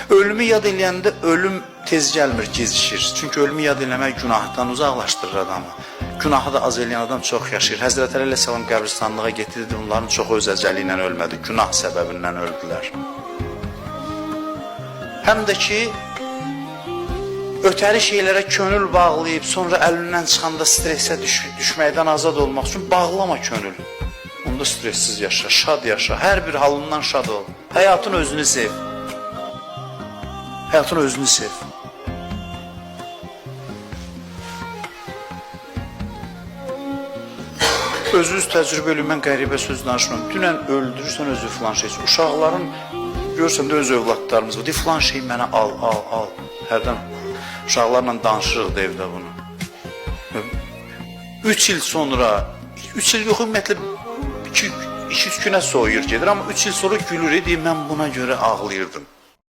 Ölümü yad eləyəndə ölüm tez gəlmir, gecikir. Çünki ölümü yad eləmək günahdan uzaqlaşdırır adamı. Günahı da az eləyən adam çox yaşayır. Həzrət Əli əleyhissalam qəbristanlığa getirdi, bunların çoxu öz əcəli ilə ölmədi, günah səbəbindən öldülər. Həm də ki, ötəri şeylərə könül bağlayıb, sonra əlindən çıxanda stresə düşməkdən azad olmaq üçün bağlama könül. Onda stressiz yaşa, şad yaşa, hər bir halından şad ol. Həyatın özünü sev. Həyatın özünü sev. Özünüz təcrübə eləyin, mən qəribə söz danışmıram. Dünən öldürürsən özü filan şey. Uşaqların görürsən də öz övladlarımız var. Deyir, filan şey mənə al, al, al. Hərdən uşaqlarla danışırıq da evdə bunu. 3 il sonra, 3 il yox, ümumiyyətlə 2-3 günə soyuyur gedir, amma 3 il sonra gülür, deyir, mən buna görə ağlayırdım.